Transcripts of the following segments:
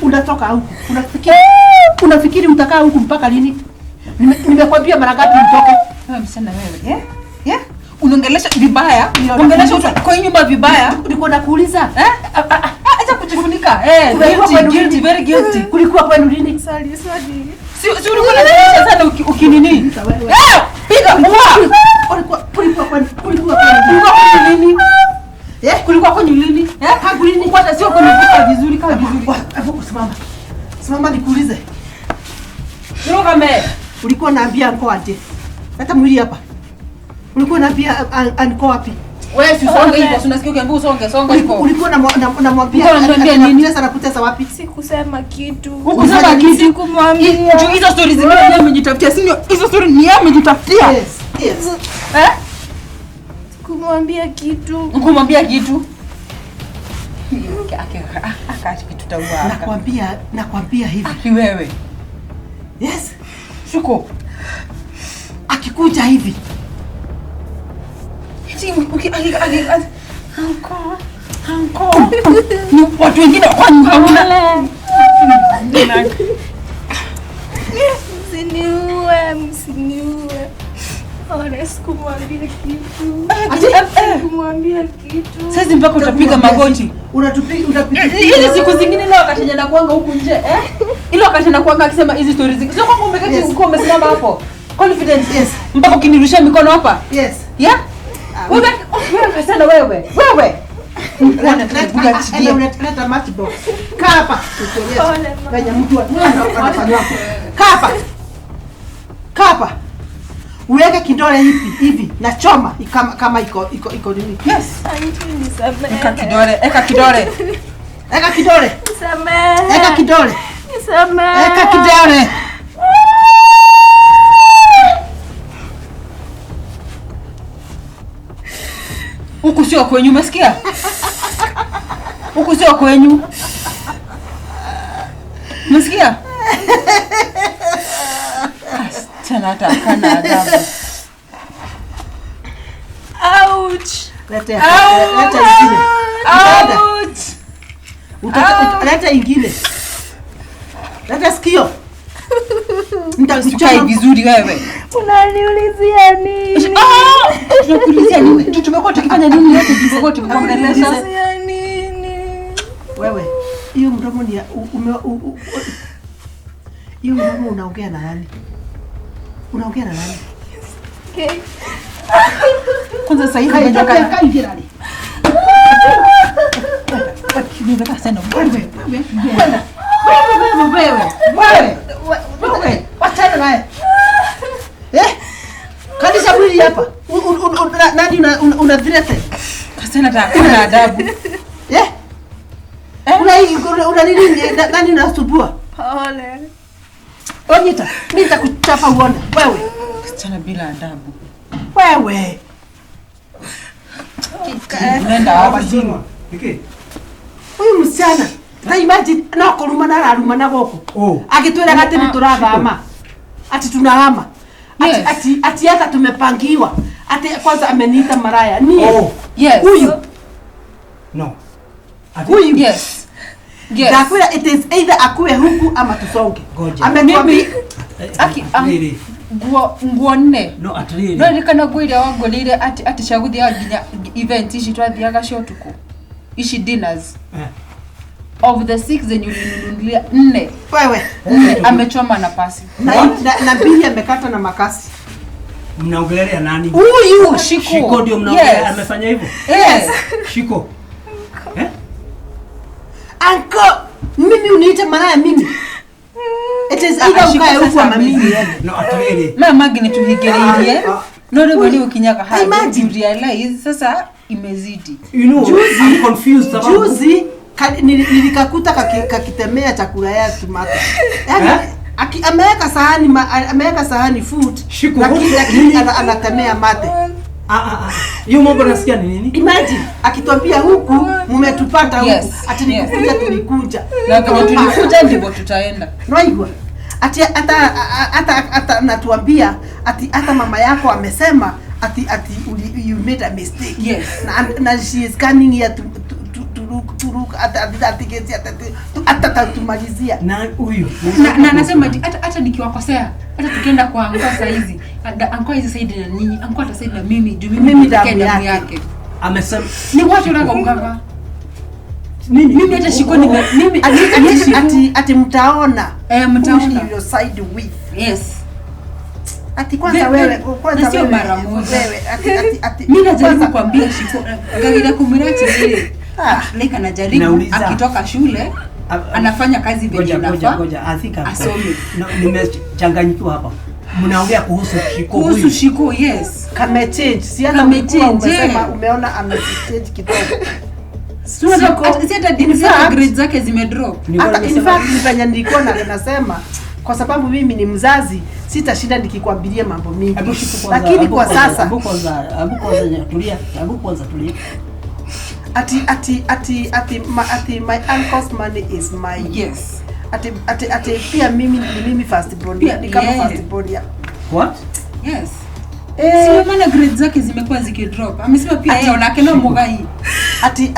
Unatoka huku. Unafikiri utakaa huku mpaka lini? Nimekwambia mara ngapi utoke? Wewe msichana wewe, eh? Yeah? Unaongelesha vibaya, unaongelesha kwa nyumba vibaya. Nilikuwa nakuuliza. Eh? Acha kujifunika. Eh, Kulikuwa guilty, kwenu guilty, lini? Very guilty. Kulikuwa kwenu lini? Sorry, sorry. Si ulikuwa unanionyesha sana ukinini? Wewe. Eh, piga ua. Kulikuwa kwenu lini? Kulikuwa kwenu lini? Eh? Kulikuwa kwenu lini? Eh? Tangu lini? Kwanza sio kwenu vizuri kama vizuri. Hebu simama. Simama nikuulize. Ruka. Ulikuwa unaambia anko aje? Leta mwili hapa. Ulikuwa unaambia anko wapi? Wewe si usonge hivyo, si unasikia ukiambiwa usonge, songa hivyo. Ulikuwa unamwambia Ulikuwa unamwambia nini? anakutesa na kutesa wapi? Sikusema kitu. Hukusema kitu. Sikumwambia. Juu hizo stories zingine yeye amejitafutia, si ndio? Hizo story ni yeye amejitafutia. Yes. Eh? Sikumwambia kitu. Hukumwambia kitu. Aka kitu taua. Nakwambia hivi. Aki wewe. Yes. Shuko. Akikuja hivi. Si uki aki aki anko. Anko. Ni watu wengine kwani hauna. Msiniue, msiniue. Ole, sikumwambia kitu. Sikumwambia kitu. Sasa mpaka utapiga magoti. Unatupiga utapiga. Hizi siku zingine leo wakati anakuanga huku nje, eh? Ile wakati anakuanga akisema hizi stories zingine. Sio kwamba umeketi uko umesimama hapo. Confidence. Yes. Mpaka ukinirushia mikono hapa. Yes. Yeah? Wewe wewe sana wewe. Wewe. Leta matchbox. Kaa hapa. Pole, mama. Venye mtu anafanywa. Kaa hapa. Kaa hapa. Uweke kidole hivi hivi na choma kama iko nini? Yes. Auntie, nisamehe. Eka kidole, eka kidole. Eka kidole. Nisamehe. Eka kidole. Nisamehe. Eka kidole. Huku sio kwenyu, umesikia? Huku sio kwenyu. Umesikia? Tena hata akana adabu. Ouch. Leta leta ingine. Ouch! Leta ingine. Leta sikio. Ukae Nitakuchoma. Vizuri wewe. Unaniulizia nini? Ah! Tunakuulizia nini? Tumekuwa tukifanya nini yote tumekuwa tukikuongelesha? Unaniulizia nini? Wewe, hiyo mdomo ni ya- u- ume u- u- u- hiyo mdomo unaongea na nani? Unaongea na nani? Okay. Kwanza sasa hivi Kai, unajua kai, kai, kai. Sana Wewe, wewe, wewe, wewe, wewe, wewe, wachana naye. Eh? Kalisha mwili hapa. Nani una threaten? Kasena hata adabu. Eh? Una nini? Nani unasumbua? Pole. Onyita, mimi nitakuchapa uone. Wewe. Msichana bila adabu. Wewe. Unaenda wapi? Niki? Huyu msichana. Ta imagine no kurumana ararumana gũkũ. Oh. Agĩtwĩraga atĩ nĩ tũrathama. Ati tunahama. Ati ati hata tumepangiwa. Ati kwanza ameniita maraya. Ni Oh. Yes. huyu. No. Ati Huyu. Yes. Yes. Ndakwĩra it is either akue huku ama tusonge. Ngoja. Ametuambia Aki, Rĩrĩ. Nguo nne. No, atĩrĩrĩ. No ririkana nguo iria wangũrĩire ati cia gũthiaga nginya event ici twathiaga cia ũtukũ. Ici dinners. Eh. Of the six zenye ulininunulia, nne. Wewe. Nne amechoma na pasi. Na mbili amekata na makasi. Mnaongelelea nani? Huyu. Shiko. Shiko ndio mnaongelea Yes. amefanya hivyo? Yes. Shiko. Eh? Anko, mimi uniite maraya mimi? It is either Shiko ukae huku sasa ama mimi amezi- niende. No, atĩrĩrĩ. Maya mangĩ nĩ tũhingĩrĩirie Ah, ah. no rĩu nĩ ũkinyaga handũ Imagine. you realize sasa imezidi. You know, I'm confused sababu. Juzi nilikakuta kakitemea chakula ya tomato. Yaani Eh? ameweka sahani food Shiko, lakini what- lakini nini? anatemea mate. Ah, ah, ah. Hiyo mambo nasikia ni nini? Imagine akituambia huku mmetupata huku ati nikukuja tulikuja. Na kama tulikuja ndivyo tutaenda. Naigua. Ati hata natuambia ati hata mama yako amesema ati you made a mistake. Yes. Na she is coming here to, to, to, to, look to look at ati ati tumalizia. Na huyu Na anasema ati hata nikiwakosea, hata tukienda kwa anko saa hizi, anko hizi saidi na ninyi, anko atasaidi na mimi juu mimi damu damu yake. Yake. Amesema Ni watu wanagongana. Nini? Mimi hata shiko ni mimi ati mtaona. Mtaona. Who you side with. Yes. Ati kwanza wewe, kwanza sio wewe mara moja. Wewe ati mimi najaribu kuambia shiko gagira kumirachi ile. Like anajaribu akitoka shule anafanya kazi venye inafaa. Ngoja, I think asome. Nimechanganyikiwa hapa. Mnaongea kuhusu Shiko huyu. Kuhusu Shiko, yes. Kame change. Si hata umesema umeona ame change kidogo. Si hata grades zake zimedrop. Hata in fact nifanya nilikuwa na nasema kwa sababu mimi ni mzazi sitashinda nikikwambilia mambo mingi. Lakini kwa sasa hebu kwanza tulia. Ati my uncle's money is mine. Yes. Ati pia mimi ni mimi first born. Ni kama first born. What? Yes. Sio maana grades zake zimekuwa zikidrop. Amesema pia yeye onake no mugai. Ati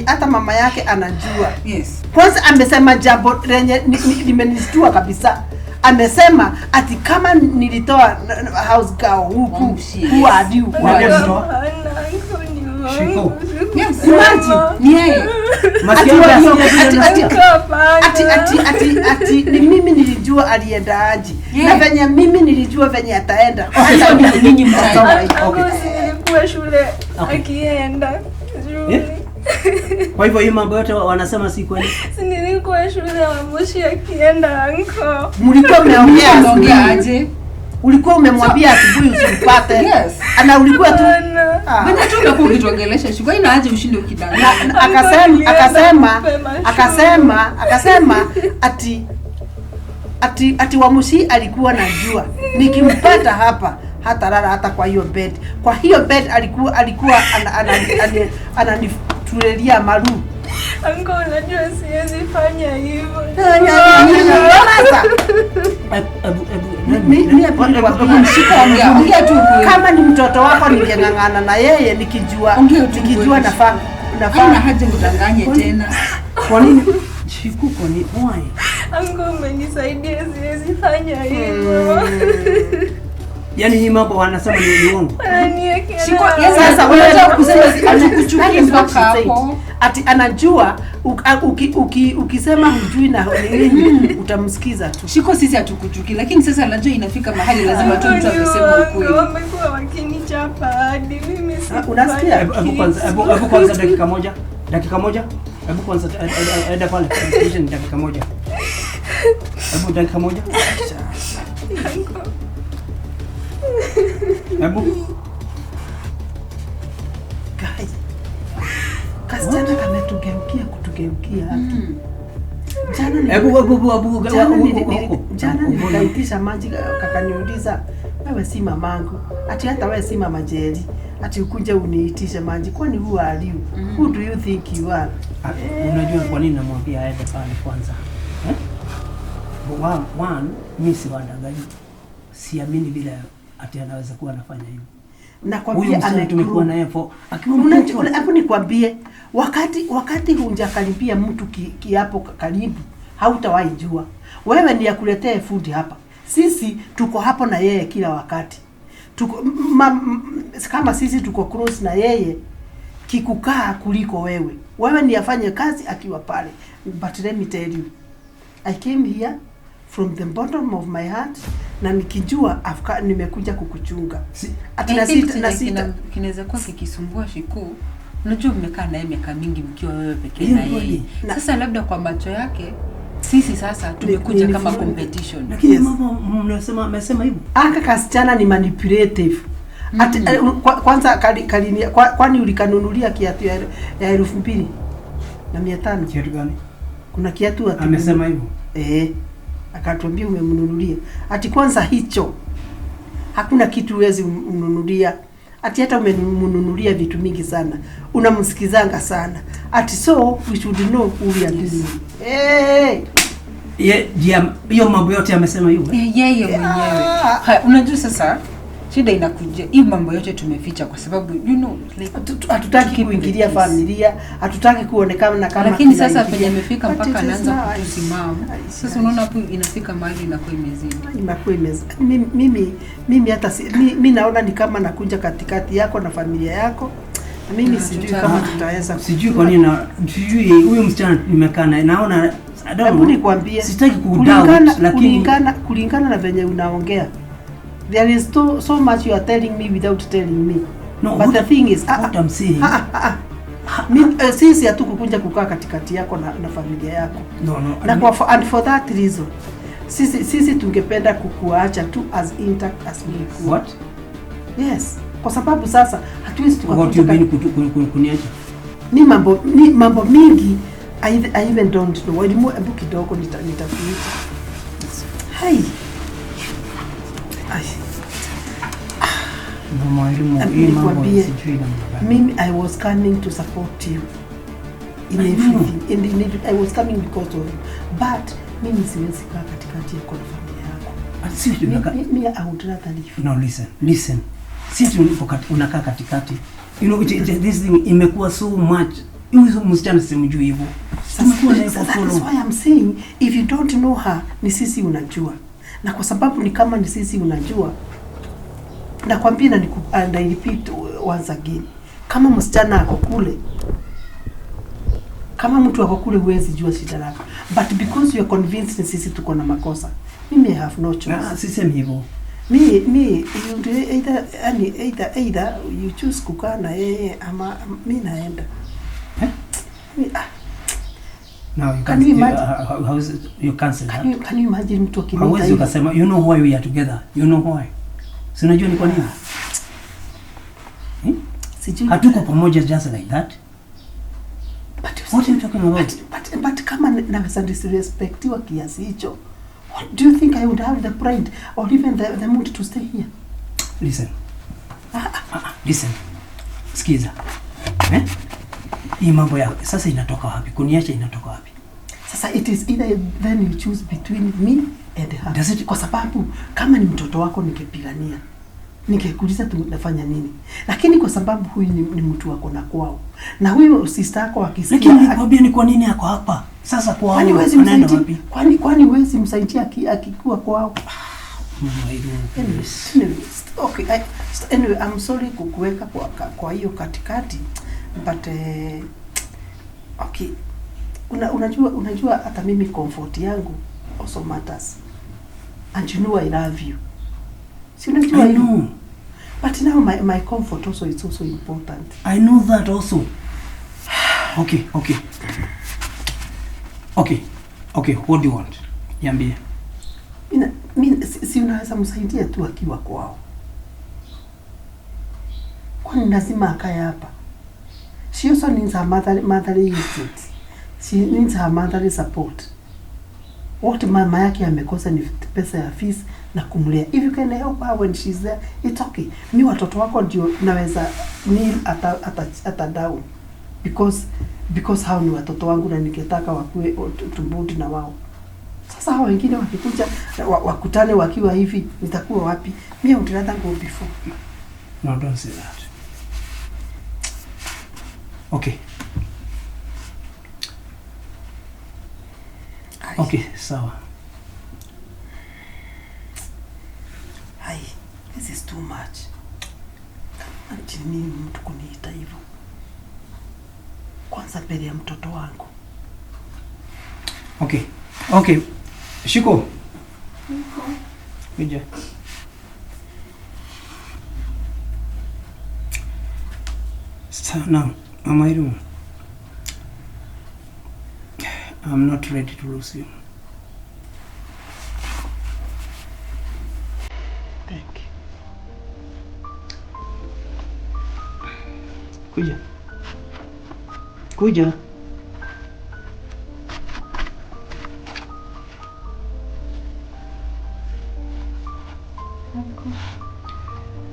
hata mama yake anajua. Yes. Kwanza amesema jambo lenye limenishtua kabisa. Amesema ati kama nilitoa house girl huku, who are you? Shiko. Yes. Imagine. Ni yeye. Ati ni mimi nilijua alienda aje. Na venye mimi nilijua venye ataenda. Hata ninyi mtaenda. Okay. Nilikuwa shule akienda. Kwa hivyo hii mambo yote wanasema si kweli. Si nilikuwa shule Wamushi akienda uncle. Mlikuwa mmeongea aje? Ulikuwa umemwambia asubuhi usimpate. Yes. Ana ulikuwa tu Bwana tu umekuwa ukituongelesha shuka ina aje ushinde ukidanganya. Akasema ati Wamushi alikuwa najua nikimpata hapa hata lala hata kwa hiyo bed. Kwa hiyo bed alikuwa ananitulelia maru. Uncle, unajua siwezi fanya hivyo. Sasa kama ni mtoto wako ningeng'ang'ana na yeye nikijua nafaa Haina haja kudanganye tena. Kwa nini? Shiko kwa nini? Why? Uncle, umenisaidia siwezi fanya hivyo. Yaani hii mambo wanasema ni uongo. Shiko, sasa wewe kusema anakuchukia mpaka hapo. Ati anajua ukisema hujui na nini utamsikiza tu. Shiko sisi hatukuchuki lakini sasa najua inafika mahali lazima tu mtu amesema ukweli. Wamekuwa wakinichapa hadi mimi si. Unasikia? Hebu kwanza dakika moja. Dakika moja. Hebu kwanza enda pale dakika moja. Hebu dakika moja. Hebu guys. Kasichana kametugeukia kutugeukia. Jana nilikaitisha maji kakaniuliza wewe si mamangu, ati hata wewe si mama Jerry, ati ukuje uniitishe maji, kwani who are you? Who do you think you are? Unajua kwa nini namwambia aende pale kwanza? One, mimi si wadanganyi. Siamini bila ati anaweza kuwa anafanya hivyo. Nakwambia amekuwa na yeye akiwa. Hapo nikwambie wakati hunjakaribia mtu kiapo karibu hautawahi jua. Wewe ni akuletee food hapa. Sisi tuko hapo na yeye kila wakati. Tuko kama sisi tuko close na yeye kikukaa kuliko wewe. Wewe ni afanye kazi akiwa pale. But let me tell you, I came here from the bottom of my heart na nikijua nimekuja kukuchunga. Ati na sita kinaweza kuwa kikisumbua Shiko. Unajua mmekaa naye miaka mingi mkiwa wewe pekee na yeye. Sasa labda kwa macho yake sisi sasa tumekuja kama competition. Lakini yes. Mama mnasema amesema hivyo. Aka kasichana ni manipulative. Ati kwanza kwani ulikanunulia kiatu ya 2500? Kiatu gani? Kuna kiatu ati amesema hivyo. Akatuambia umemnunulia. Ati kwanza hicho hakuna kitu huwezi mnunulia. Ati hata umemnunulia vitu mingi sana. Unamsikizanga sana. Ati so we should know who we are dealing with. Hiyo mambo yote amesema hivyo. Yeye mwenyewe. Unajua sasa Shida inakuja hii mambo yote tumeficha kwa sababu like Hatutaki to keep kuingilia the peace. Familia, hatutaki kuonekana kama Lakini sasa tunaingilia. penye imefika But mpaka it is anaanza nice. kutusimama. Sasa unaona hapo inafika mahali inakuwa imezidi. Inakuwa mimi hata mi naona ni kama nakuja katikati yako na familia yako, na mimi Na sijui kama tutaweza. Sijui kwa nini sijui huyu msichana nimekaa naye naona, I don't Hebu know. nikwambie, Sitaki kudoubt, lakini kulingana na venye unaongea, there is so much you are telling me without telling me. No, But the thing is, what I'm saying sisi hatukukuja kukaa katikati yako na familia yako. No, Na and for that reason, sisi tungependa kukuacha tu as intact as mlikuwa. What? Yes, kwa sababu sasa hatuwezi What do you tukakuja mean kuniacha? Ni mambo mingi I even don't know. Walimu, hebu kidogo nitakuita. Hai. Ai. Mama elimu, hii mambo Nikwambie, sijui namna gani. mimi I was coming to support you in I know. everything. In every, I was coming because of you. But mimi siwezi kaa katikati yako na familia yako. Si Mi, I would rather leave. No, listen, listen. Si unakaa katikati. This thing imekuwa so much. Huyu msichana simjui hivyo. Tumekuwa naye for Sasa so that is long. why I'm saying, if you don't know her, ni sisi unajua. Na kwa sababu ni kama ni sisi unajua, nakwambia and I repeat once again, kama msichana ako kule, kama mtu ako kule, huwezi jua shida lako, but because you are convinced ni sisi tuko na makosa, mimi I have no choice. Ah, sisemi hivyo. Mi you do either, yani either you choose kukaa na yeye ama mi naenda. Eh? Mi, ah, No, you Can can't, you imagine? How is it? You cancel Can that. you imagine mtu akiniita Hauwezi hivi? ukasema, you know why we are together. You know why. Si unajua ni kwa nini? Hmm? Sijui. Hatuko pamoja just like that. But you What are you talking about? But kama naweza disrespectiwa kiasi hicho, what do you think, I would have the pride or even the mood to stay here? Listen. Ah, ah, listen. Sikiza. Eh? Hii mambo ya sasa inatoka wapi? Kuniacha inatoka wapi? Sasa it is either then you choose between me and her. Kwa sababu kama ni mtoto wako ningepigania, ningekuuliza tunafanya nini, lakini kwa sababu huyu ni mtu wako na kwao, na huyu sister yako akisikia Lakini nikwambia ni kwa nini ako hapa. Sasa kwa Kwani huwezi anaenda msaidia? wapi? Kwani huwezi msaidia akikuwa kwao? Mama, I don't Anyway, anyway, okay, anyway, I'm sorry kukuweka kwa hiyo katikati, but okay, unajua hata mimi comfort yangu also matters, and you know I love you. Si unajua I hivyo? know. But now my comfort also is also important. I know that also. Okay. Okay, what do you want? Niambie. Mi, si unaweza msaidia tu akiwa kwao? Kwani lazima akae hapa? She also needs her motherly instinct. She needs her motherly support. What mama yake amekosa ni pesa ya fees na kumlea. If you can help her when she's there, it's okay. Mi watoto wako ndio naweza kneel ata down because hao ni watoto wangu na ningetaka wakue tumbudi na wao. Sasa hao wengine wakikuja wakutane wakiwa hivi, nitakuwa wapi? Mi I would rather go before. No, don't say that. Okay. Ai. Okay, sawa. Ai, this is too much. Ati mimi mtu kuniita hivyo, kwanza mbele ya mtoto wangu. Okay. Okay. Shiko. Kuja. Now, Mama Irene, I'm not ready to lose you. Thank you. Kuja. Kuja.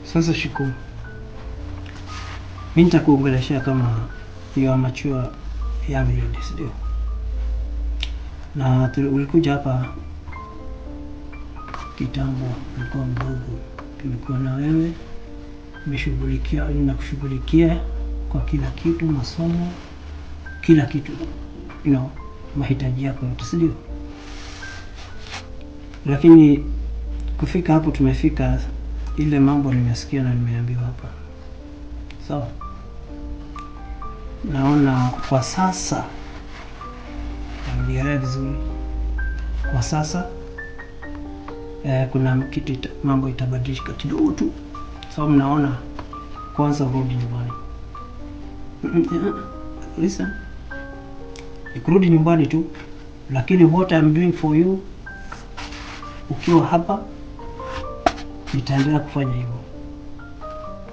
Sasa Shiko, mi nitakuongeleshea kama you are mature young lady, si ndio? Na ulikuja hapa kitambo, ulikuwa mdogo. Tumekuwa na wewe, nimeshughulikia na kushughulikia kwa kila kitu, masomo, kila kitu, mahitaji yako yote, si ndio? Lakini kufika hapo tumefika, ile mambo nimesikia na nimeambiwa hapa, sawa? Naona kwa sasa, nielewe vizuri, kwa sasa kuna kitu mambo itabadilika kidogo tu, sababu mnaona kwanza urudi nyumbani. Listen, kurudi nyumbani tu, lakini what I'm doing for you ukiwa hapa nitaendelea kufanya hivyo.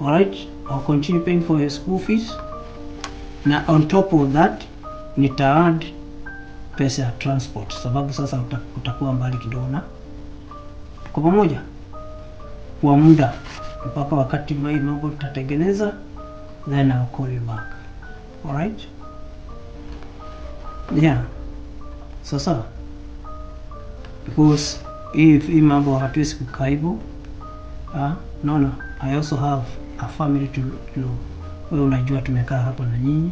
Alright, I'll continue paying for your school fees, na on top of that nita add pesa ya transport, sababu sasa utakuwa mbali kidogo na tuko pamoja kwa muda mpaka wakati mambo tutatengeneza, then I'll call you back. Alright? Yeah. Sasa because hii mambo hatuwezi kukaa hivyo. No, I also have a family to know. Wewe unajua tumekaa hapa na nyinyi.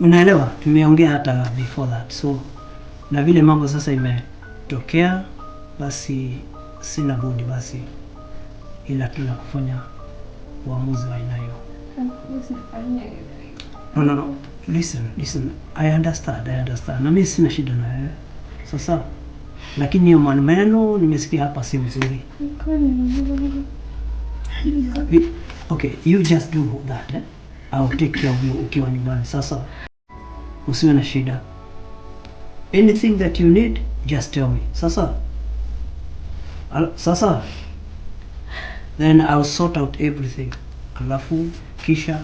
Unaelewa, tumeongea hata before that. So na vile mambo sasa imetokea, basi sina budi basi ila tu la kufanya uamuzi wa aina hiyo. No. Listen. I understand. Na mimi sina shida na wewe. Sasa lakini hiyo maneno nimesikia hapa si mzuri. Okay, you just do that, eh? I'll take care of you ukiwa nyumbani. Sasa usiwe na shida. Anything that you need, just tell me. Sasa. Sasa. Then I'll sort out everything. Alafu kisha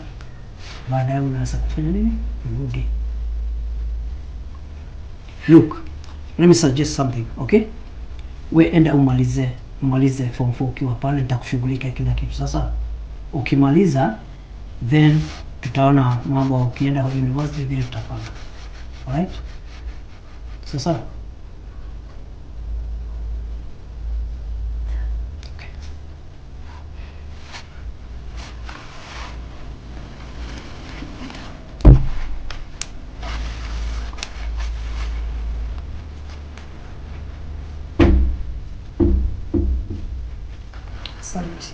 baadaye unaweza kufanya nini? Urudi. Look, let me suggest something, okay? We enda umalize form 4 ukiwa pale, nitakushughulika kila kitu. Sasa ukimaliza then tutaona mambo, ukienda university vile tutapanga. Alright? Sasa. Okay. Asante.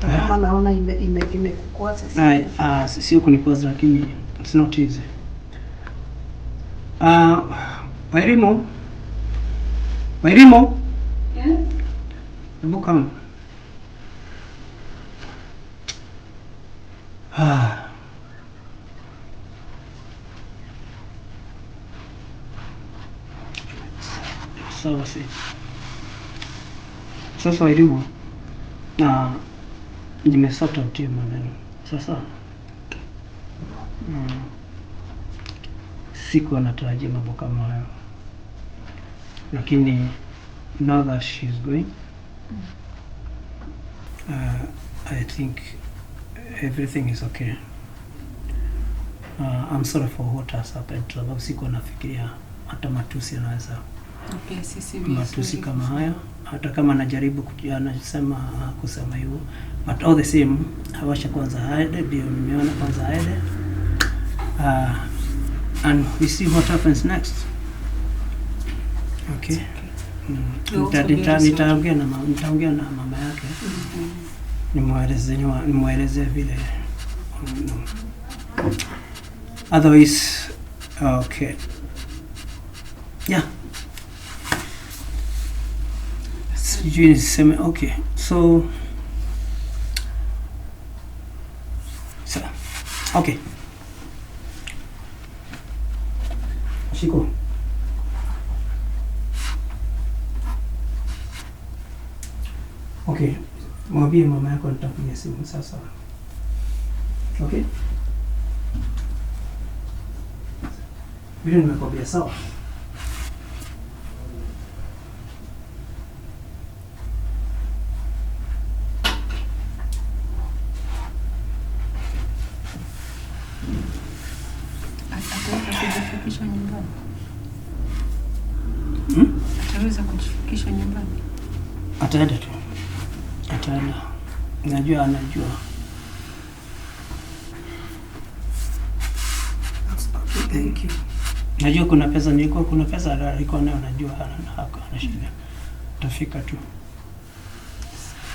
Kama naona imekukwaza sasa. Sio kunikwaza, lakini it's not easy. Wairimu. Yes? Hebu come. Sawa si. Sasa Wairimu, nimesort out hiyo maneno. Sasa sikuwa natarajia mambo kama hayo, lakini now that she's going, I think everything is okay. I'm sorry for what has happened, sababu sikuwa nafikiria hata matusi yanaweza Okay, sisi matusi kama haya, hata kama anajaribu anasema kusema hivyo, but all the same hawasha kwanza aende, ndio nimeona kwanza aende, and we see what happens next. Okay. Nitaongea na mama yake, nimweleze vile. Otherwise, okay. Yeah. Sijui niseme, okay. So okay. Shiko. Okay, mwambie mama yako nitakupigia simu sasa. Okay? Vile nimekwambia, sawa? Ataweza kujifikisha nyumbani? Ataweza kujifikisha nyumbani? Ataenda tu. Ataenda. Najua anajua. Thank you. Najua kuna pesa nilikuwa, kuna pesa alikuwa nayo, najua hana shida. Tafika tu.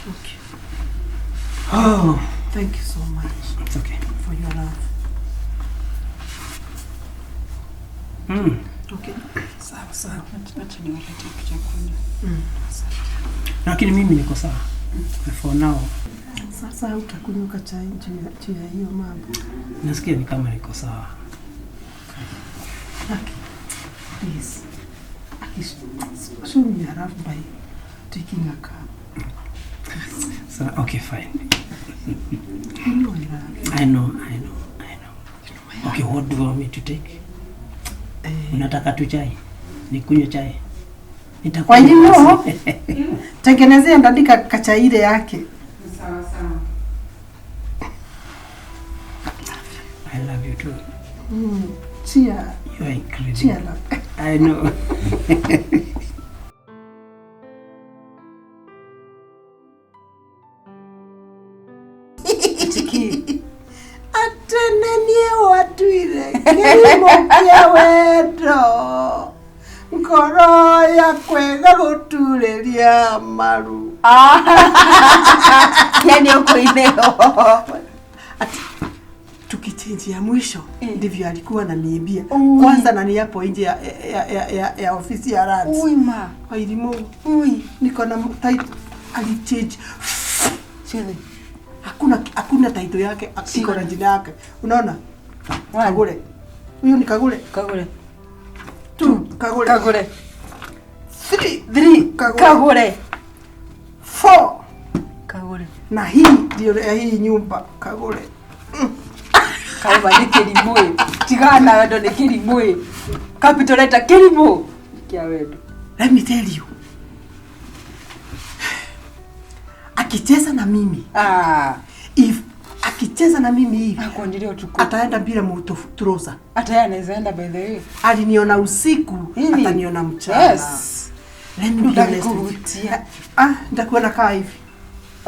Okay. Oh, Thank you so much it's okay. for your love. Okay. Sawa sawa. Acha niwalete chakula. Lakini mimi niko sawa. For now Sasa utakunywa chai juu ya hiyo mambo. nasikia ni kama niko sawa. Okay. Please. Show me your love by taking a cup. So, okay, fine. You know I love you. I know, I know, I know. Okay, what do you want me to take? Unataka tu chai? Nikunywe chai? Kwa Nitakunywa. hiyo tengenezea ndandika kachaire yake. Sawa sawa. I love you too. Cheer. You are incredible. Cheer up. I know. Atenenie watuire kĩhumo kĩa wendo ngoro yakwega gũturĩria maru. Yani uko ineo. Ati tukichange ya mwisho ndivyo alikuwa ananiimbia. Kwanza nani hapo nje ya ofisi ya Rats. Ui ma. Wairimu. Ui. Niko na title alichange. Chile. Hakuna title yake, iko na jina yake. Unaona? Kagure. Huyu ni Kagure. Kagure. 2 Kagure. Kagure. 3 3 Kagure. Kagure. 4 Kagure. Na hii ndio ya hii nyumba Kagure. Kauma ni kĩrimũ. Tigana na wendo ni kĩrimũ. Capital letter kĩrimũ. Kia wendo. Let me tell you. Akicheza na mimi. If akicheza na mimi hivi, Akuonjelea utukufu. Ataenda bila mturosa. Hata yeye anaweza enda by the way. Aliniona usiku, Hili. ataniona mchana. Yes. Let me be honest with you. Nitakuwa nakaa hivi.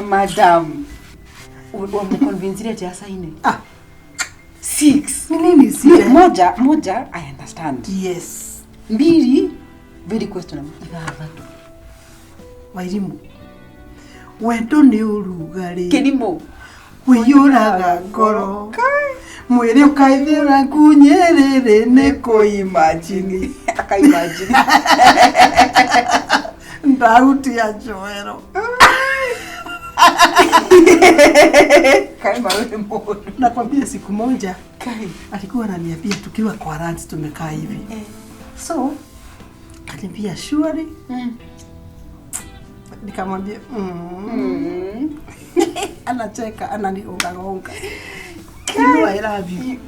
Madam. Wamconvince ati asaini. 6. Ni nini sile? Moja, I understand. Yes. 2, very questionable. Ithathatũ. Wairimu. Wendo nĩ ũrugarĩ. Kĩrimũ. Ũiyũraga ngoro. Mwĩrĩ ũkaithĩra ngunyĩrĩrĩ nĩ kũimagine. Akaimagine. Ndauti ya njoero. Kaima wewe mũndũ. Nakwambia siku moja Kai. alikuwa ananiambia tukiwa kwa lunch tumekaa hivi. So aliniambia surely. Nikamwambia Anacheka, ananigonga-gonga. You know I love you.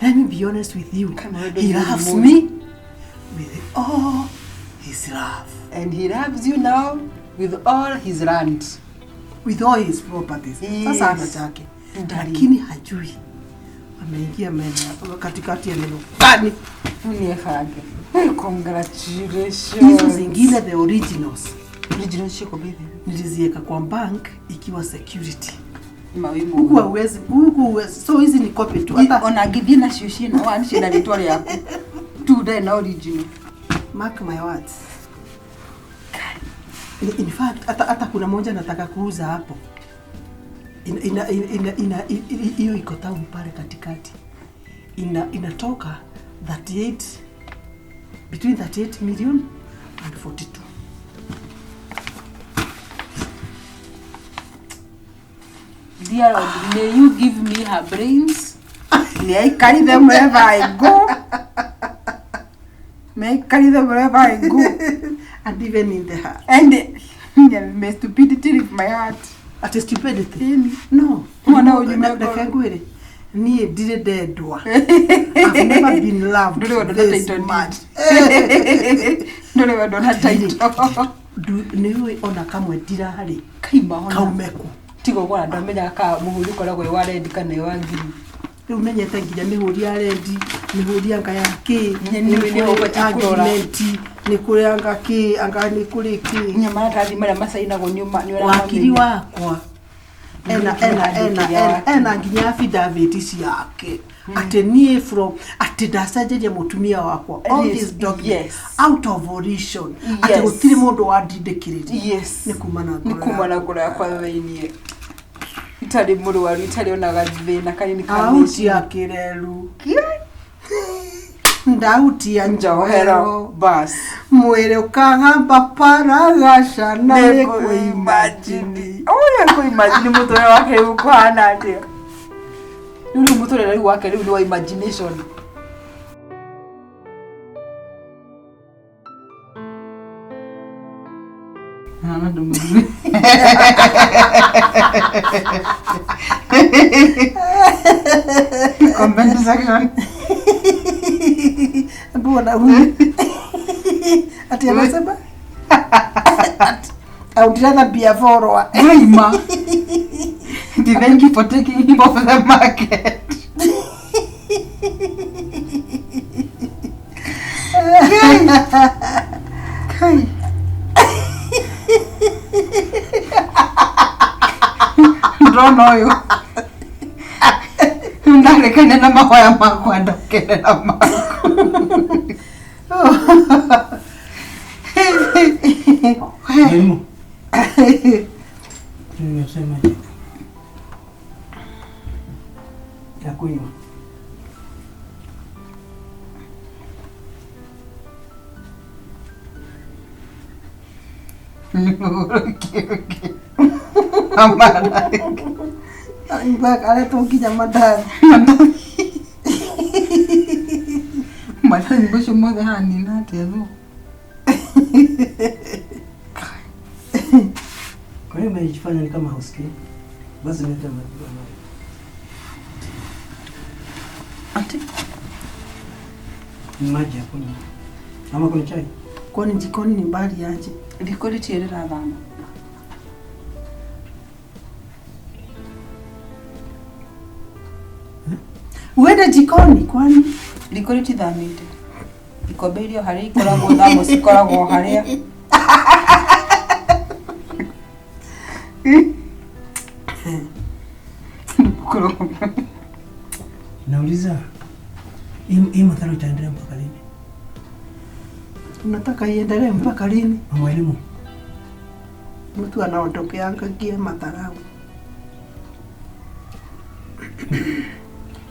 Let me be honest with you. He loves me with all his love. And he loves you now with all his land. With all his properties. Yes. Sasa ana chake. Lakini hajui. Ameingia meno katikati ya meno. Gani? Uniefage. Congratulations. Hizo zingine the originals. Originals shiko baby. Niliziweka kwa bank ikiwa security. Mawimbo. Huku huwezi. So hizi ni copy tu. Hata ona ngithie na cio ciena one ciena ritwa riaku. Tu ndai na original. Mark my words. In fact, hata kuna moja nataka kuuza hapo. Hiyo iko town pale katikati. Inatoka 38, between 38 million and 42. Dear Lord, may you give me her brains. May I carry them wherever I go. May I carry them wherever I go. And even in the heart. And may stupidity leave my heart. At stupidity? No. Mwana uyu Ndekengwire. Niĩ ndirĩ ndendwa. I've never been loved this much. Ndũrĩ wendwa na title. Nĩũĩ ona kamwe ndirarĩ. Kaima ona. Kaume kũ. Tiga ũguo ona ndamenyaga ka mũhũri ũkoragwo wĩ wa red kana wĩ wa green. Rĩu menyete nginya mĩhũri ya rendi, mĩhũri anga ya kĩ, Nĩ ũbatiĩ kũrora. agreement, nĩ kũrĩ anga kĩ, anga nĩ kũrĩ kĩ. Nginya maratathi marĩa macainagwo nĩ Wakiri wakwa ena ena ena ena ena nginya affidavit ciake atĩ niĩ from atĩ ndacenjeria mũtumia wakwa all Yes, these documents yes. out of volition atĩ Yes. gũtirĩ mũndũ wandindĩkĩrĩria. Yes. Nĩ kuma na nĩ ngoro kuma na yakwa. ngoro yakwa thĩiniĩ, itarĩ mũrwaru, itarĩ ona gathĩna kanini ka Autia kĩreru, ndautia njohero bas mwĩrĩ ũkagamba paragacana nĩ nĩ kwĩimajini. kũimajini ũrĩa kũimajini mũtũrĩre wake rĩu kũhana atĩa. Rĩu mũtũrĩre rĩu wake rĩu nĩ wa imagination. Comment section. Mbona huyu ati anasema I would rather be a follower. Ima. Thank you for taking him off the market. Kai. Ndona ũyũ ndarekane na mahoya makwa ndokerera maku. Mwalimu. Nimesema je? Ya kunywa. Aretwo nginya mandathi. Mandathi macio mothe hanina atĩa thũ? Kwa hiyo umejifanya ni kama hausikii? Basi nilete maji. Ati Ni maji ya kunywa. Ama kuna chai? Kwani jikoni ni mbali aje? Riko rĩtirĩ rĩrathama. Uende jikoni kwani? Riko rĩtithamĩte. Ikombe iria harĩa ikoragwo, thamo cikoragwo harĩa. Nauliza, hii madhara itaendelea mpaka lini? Unataka iendelee mpaka lini? Mama elimu. Mtu anaondokeanga ngia madharau.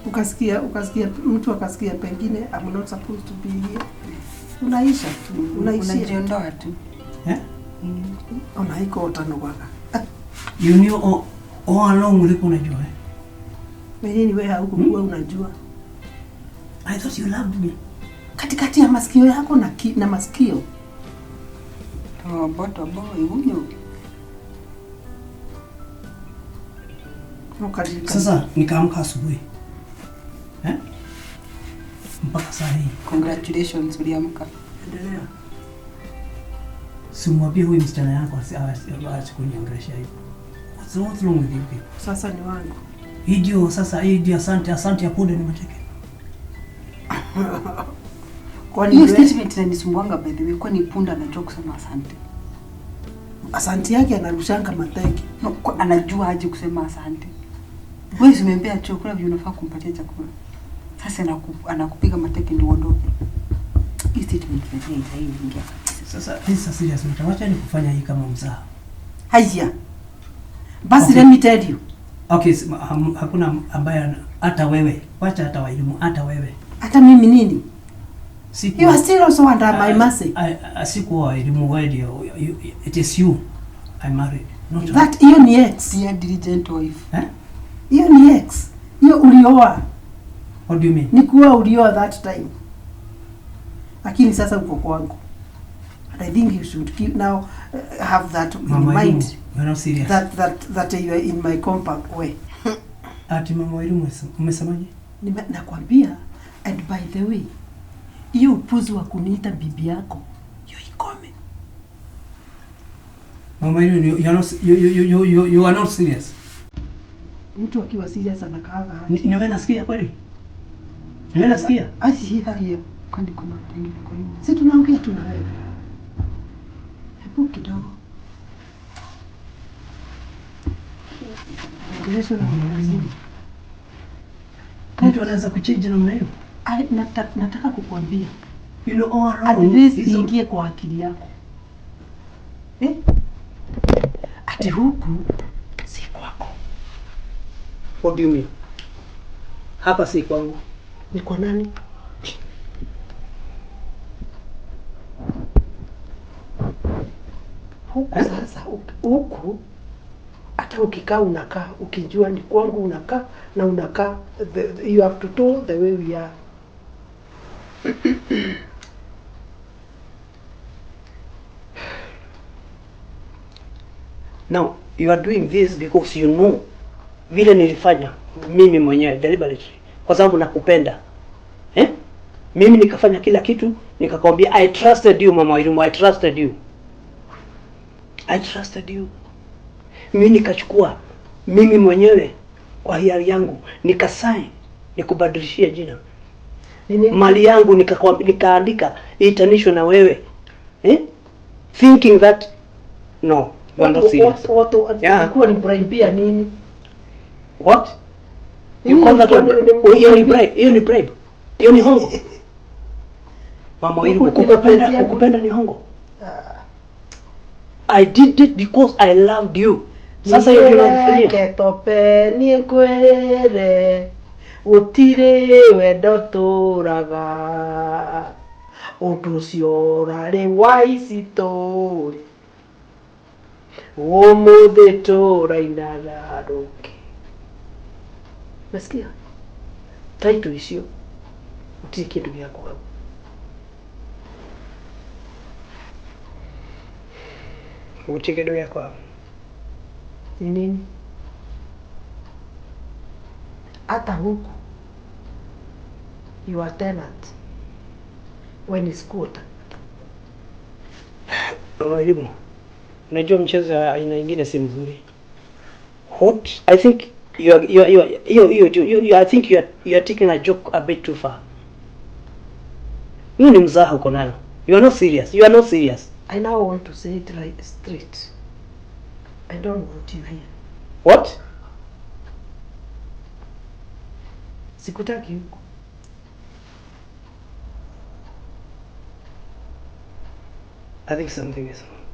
Ukasikia mtu akasikia pengine I'm not supposed to be here. Unaisha tu, unaishia. Unajiondoa tu. Eh? Unaiko utanugaga. You knew all along ulikuwa unajua eh? Nini wewe haukuwa unajua? I thought you loved me. Katikati ya masikio yako na masikio. Tobo tobo igunyo. Sasa nikaamka asubuhi. Eh? Mpaka saa hii. Congratulations uliamka. Endelea. Simwambie huyu msichana yako aache kuniongelesha hivyo. What's wrong with you people? Sasa ni wangu. Hii ndio sasa, hii ndio asante, asante ya punde nimeteke. Kwani hiyo statement inanisumbuanga by the way, kwani punda anajua kusema asante? Asante yake anarushanga mateke. No, anajua aje kusema asante? Wewe umembea chakula vile unafaa kumpatia chakula. Sasa anakupiga mateke ndio uondoke. Hii statement itaingia kabisa. Sasa this is serious matter. Wacha nikufanya hii kama mzaha. Haya. Basi okay. Let me tell you. Okay, hakuna ambaye hata wewe. Wacha hata walimu, hata wewe. Hata mimi nini? Siku, you are still also under my mercy. Sikuwa elimu wewe, it is you I married. Not that hiyo ni ex. Dear diligent wife. Eh? Hiyo ni ex. Hiyo ulioa. What do you mean? Ni kuwa ulioa that time. Lakini sasa uko kwangu. And I think you should keep now have that in Mama mind. You are not serious. That you are in my compound way. Ati mama elimu umesemaje? Nakwambia, and by the way, hiyo upuzi wa kuniita bibi yako, hiyo ikome. Mama, you are not serious. Mtu akiwa serious anakaaga aje? Ni wewe nasikia kweli? Ni wewe nasikia? Asi hiyo. Kwani kuna wengine kwa hiyo. Si tunaongea tu na wewe. Hebu kidogo. Ongelesha na mwanamke. Mtu anaweza kuchange namna hiyo? Nataka kukuambia. You know, all At along, least hizo- iingie kwa akili yako. Eh? Ati huku si kwako. What do you mean? Hapa si kwangu. Ni kwa nani? Huku sasa, huku hata ukikaa unakaa ukijua ni kwangu, unakaa na unakaa you have to do the way we are. Now, you are doing this because you know vile nilifanya mimi mwenyewe deliberately kwa sababu nakupenda. Eh? Mimi nikafanya kila kitu nikakwambia I trusted you Mama Wairimu, I trusted you. I trusted you. Mimi nikachukua mimi mwenyewe kwa hiari yangu nikasign nikubadilishie jina. Nini? Mali yangu nikaandika itanishwe na wewe. Eh? Thinking that no, you are not serious. Watu Yeah. ilikuwa ni bribe nini? What? You call that one? Oh, hiyo ni bribe. Hiyo ni bribe. Hiyo ni hongo. Mama Wairimu, kukupenda ni hongo. I did it because I loved you. Sasa hiyo ndio unanifanyia. Ketope nikwere gũtirĩ wendo tũraga ũndũ ũcio ũrarĩ wa ici tũrĩ ũmũthĩ tũrainaga rũngĩ. Nasikia title icio gũtirĩ kĩndũ gĩa kwaga. Gũtirĩ kĩndũ gĩa kwaga. Ni nini? Hata huku you are tenant when it's quarter. Mwalimu, unajua mchezo wa aina nyingine si mzuri. What? I think you are, you are, you are, you, you, you, you, I think you are taking a joke a bit too far. Hiyo ni mzaha uko nayo. You are not serious. You are not serious. I now want to say it right straight. I don't want you here. What? Sikutaki huku. I think something is wrong.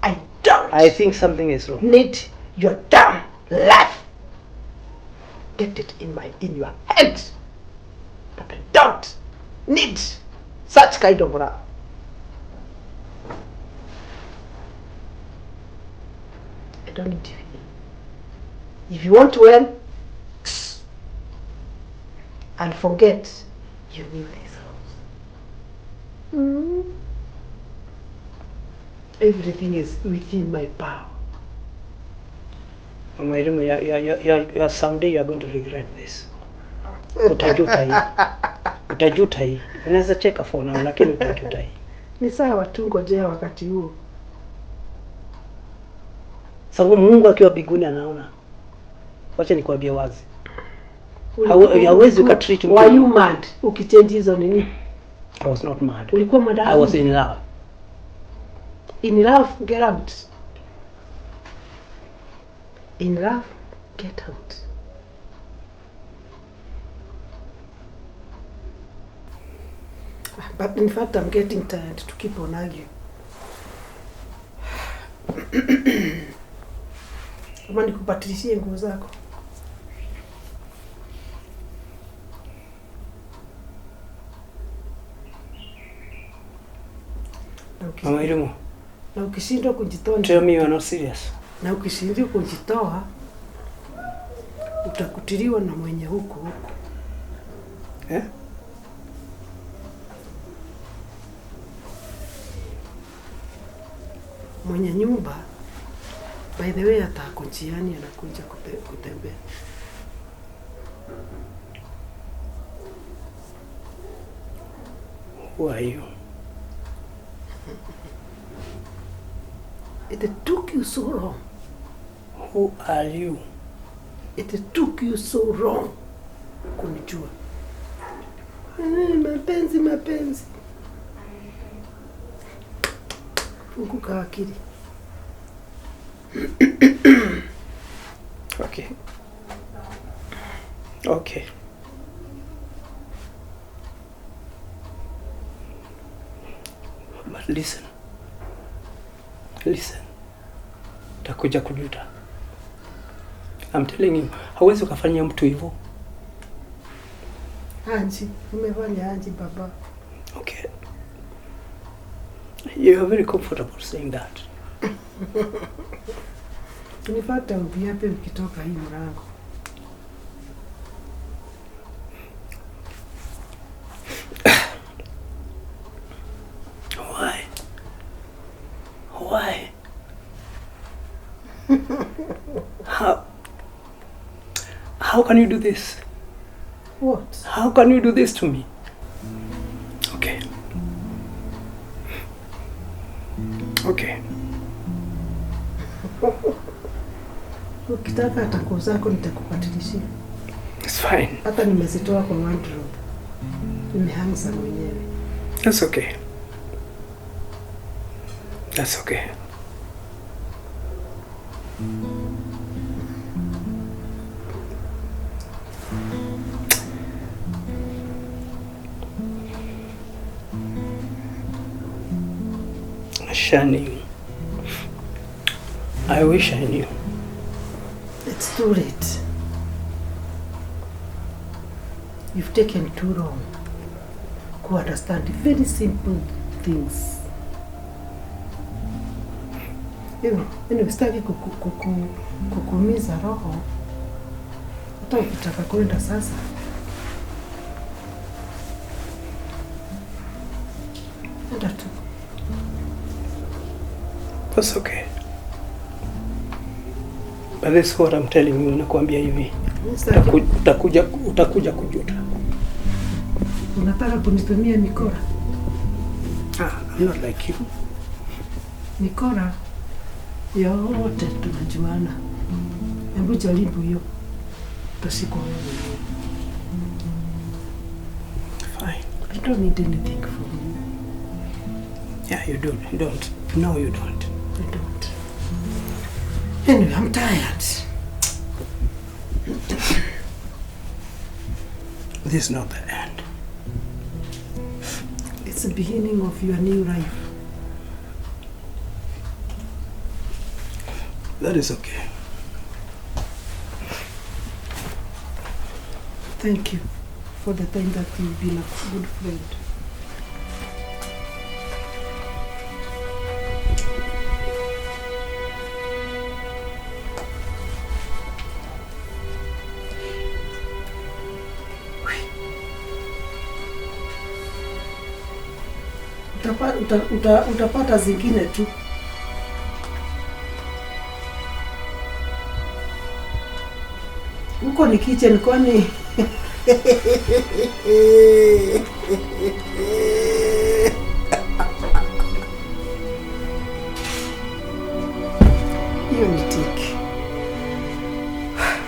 I don't I think something is wrong. need your damn life. Get it in your head that I don't need such kind of love. I don't need you here. If you want to end, and forget you knew this house. Everything is within my power. Mama Elimu, someday you are going to regret this. Utajuta hii. Utajuta hii. Unaweza cheka for now, lakini utajuta hii. Ni sawa tu, ngojea wakati huo. Sababu Mungu akiwa mbinguni anaona. Wacha nikwambie wazi. Hauwezi ukatreat mtu. Were you mad ukichange hizo nini? I was not mad. Ulikuwa mad? I was in love. In love, get out. In love, get out. But in fact, I'm getting tired to keep on arguing. Kama nikupatilishie nguo zako. Mama Elimu, Na ukishindwa kujitoa, tell me you are not serious. Na ukishindwa kujitoa utakutiliwa na mwenye huku huku. Eh? Mwenye nyumba, by the way, atako njiani anakuja kutembea. Who are you? It took you so long. Who are you? It took you so long kunijua. Mapenzi, mapenzi. Funguka akili. Okay. Okay. But listen. Listen. Utakuja kujuta. I'm telling you, hauwezi ukafanyia mtu hivyo. Anji, umefanya anji baba. Okay. You are very comfortable saying that. Nipata ubiape ukitoka hii mlango. Why? Why? How can you do this? What? How can you do this to me? Okay. Okay. Ukitaka hata nguo zako nitakupatilishia. It's fine. Hata nimezitoa kwa wardrobe. Nimehang mwenyewe. That's okay. That's okay. Shani, I wish I knew. It's too late. You've taken too long to understand very simple things. Anyway, sitaki kukuumiza roho. Hata ukitaka kwenda sasa. Enda tu. That's okay. But this is what I'm telling you, nakwambia hivi. Utakuja kujuta. Unataka kunitumia mikora? I'm not like you. Mikora yote tunajuana. Hebu jaribu hiyo. Utashikwa wewe mwenyewe. Fine. I don't need anything from you. Yeah, you don't. You don't. No, you don't. I don't. Anyway, I'm tired. This is not the end. It's the beginning of your new life. That is okay. Thank you for the time that you've been a good friend. Utapata zingine tu. Huko ni kitchen kwani? Hiyo ni tiki.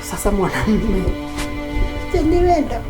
Sasa mwanamume. Ni wendo.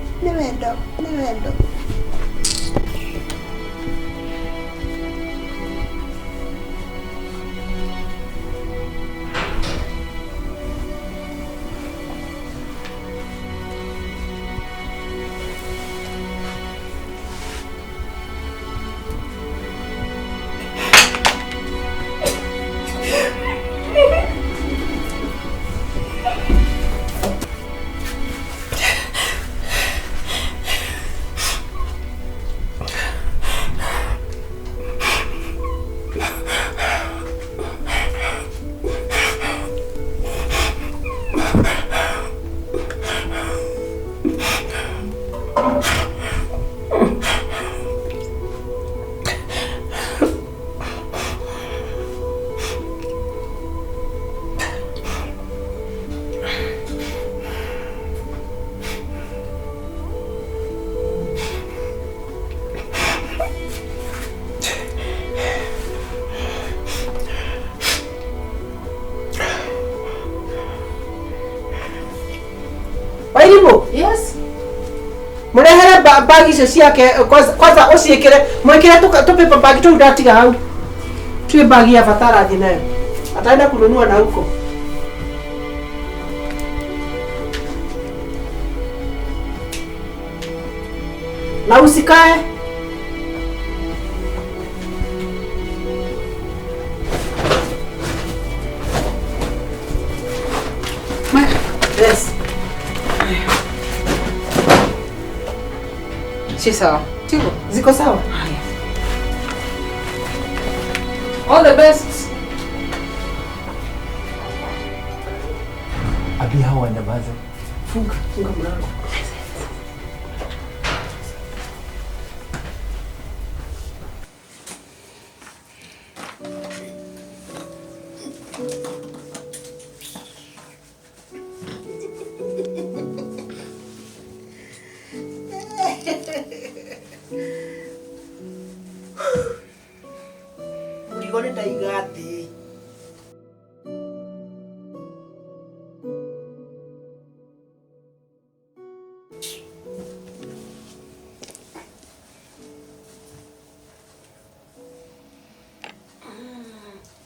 Murehere bagi icio ciake kwanza uciikire mwikire tu paper bag tu ndatiga hau. Tuwe bagi ya bata arathiĩ nayo. Ataenda kununua na huko. Na usikae. Yes. Si sawa. Tiko. Ziko sawa? Haya. All the best. Abi hawa wanyamaze. Funga, funga mlango. Murigo nĩ ndaiga thĩ.